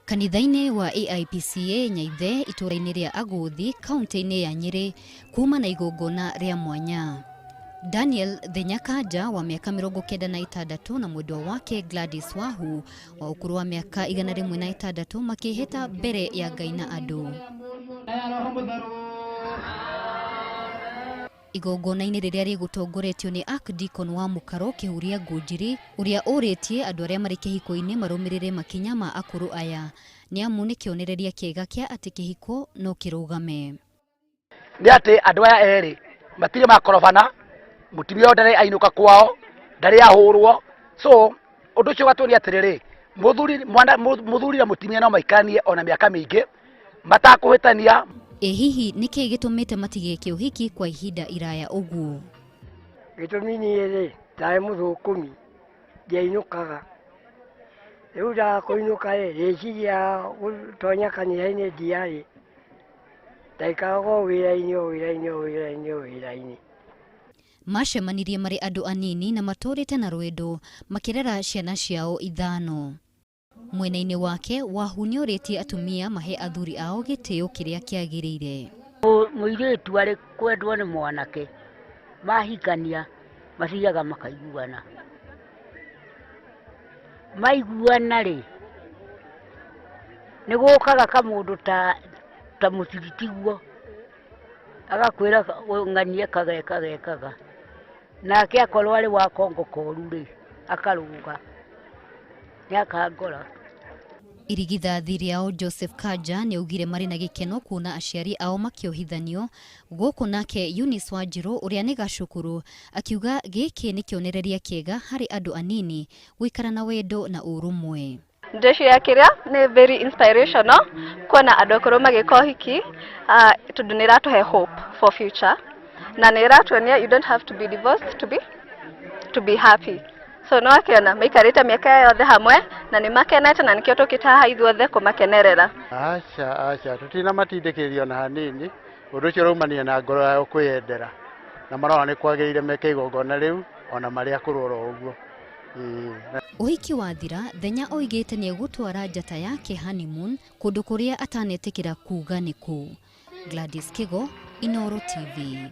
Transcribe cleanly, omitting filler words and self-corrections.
Kanitha-inĩ wa AIPCA Nyaithe itũũra-inĩ rĩa Agũthi kaunti-inĩ ya Nyĩrĩ kuma na igongona rĩa mwanya. Daniel Thenya Kanja wa mĩaka 96 na mwendwa wake Gladys Wahu wa ũkũrũ wa mĩaka 106 makĩhĩta mbere ya Ngai na andũ. Igongona-inĩ rĩrĩa rĩgũtongoretio nĩ Archdeacon wa Mũkaro Kĩhuria Ngũnjiri ũrĩa ũrĩtie andũ arĩa marĩ kĩhiko-inĩ marũmĩrĩre makinya ma akũrũ aya nĩ amu nĩ kĩonereria kĩega kĩa atĩ kĩhiko no kĩrũgame. Nĩ atĩ andũ aya erĩ matirĩ makorobana, mũtumia ũyũ ndarĩ ainũka kwao, ndarĩ ahũrwo, so ũndũ ũcio ũgatuonia atĩrĩrĩ, mũthuri mwana mũthuri na mũtumia no maikaranie ona mĩaka mĩingĩ matakũhĩtania. Ĩ hihi nĩ kĩĩ gĩtũmĩte matige kĩũhiki kwa ihinda iraya ũguo? Gĩtũmi niĩ rĩ, ndarĩ mũthũkũmi, ndiainũkaga. Rĩu ndaga kũinũka rĩ, rĩciria gũtonya kanitha-inĩ ndiarĩ. Ndaikaraga o wĩra-inĩ o wĩra-inĩ o wĩra-inĩ o wĩra-inĩ. Macemanirie marĩ andũ anini na matũrĩte na rwendo makĩrera ciana ciao ithano. Mwena-inĩ wake Wahu nĩorĩtie atumia mahe athuri ao gĩtĩo kĩrĩa kĩagĩrĩire. Mũirĩtu arĩ kwendwo nĩ mwanake, mahikania mathiaga makaiguana. Maiguana rĩ, nĩ gũkaga kamũndũ ta mũtiritiguo, agakwĩra ng'ania ekaga ekaga ekaga. Nake akorwo arĩ wa kongo koru rĩ, akarũga. Nĩakangora. Irigithathi rĩao Joseph Kanja nĩaugire marĩ na gĩkeno kuona aciari ao makĩohithanio gũkũ, nake Eunice Wanjirũ ũrĩa nĩ gacukuru akiuga gĩkĩ nĩ kĩonereria kĩega harĩ andũ anini gũikara na wendo na ũrũmwe. Ndĩreciria kĩrĩa nĩ very inspirational kuona andũ akũrũ magĩka ũhiki, tondũ nĩ ĩratũhe hope for future na nĩ ĩratuonia you don't have to be divorced to be happy. So no akĩona maikarĩte mĩaka yothe hamwe na nĩ makenete, na nĩkĩo tũkĩte haha ithuothe kũmakenerera. Aca, aca, tũtina matindĩkĩrĩrio na hanini. Ũndũ ũcio ũraumania na ngoro yao kwĩyendera, na marona nĩ kwagĩrĩire meke igongona rĩu ona marĩ akũrũ oro ũguo. Ũhiki wathira, Thenya oigĩte nĩ egũtwara njata yake honeymoon kũndũ kũrĩa atanetĩkĩra kuga nĩ kũ. Gladys Kigo, Inooro TV.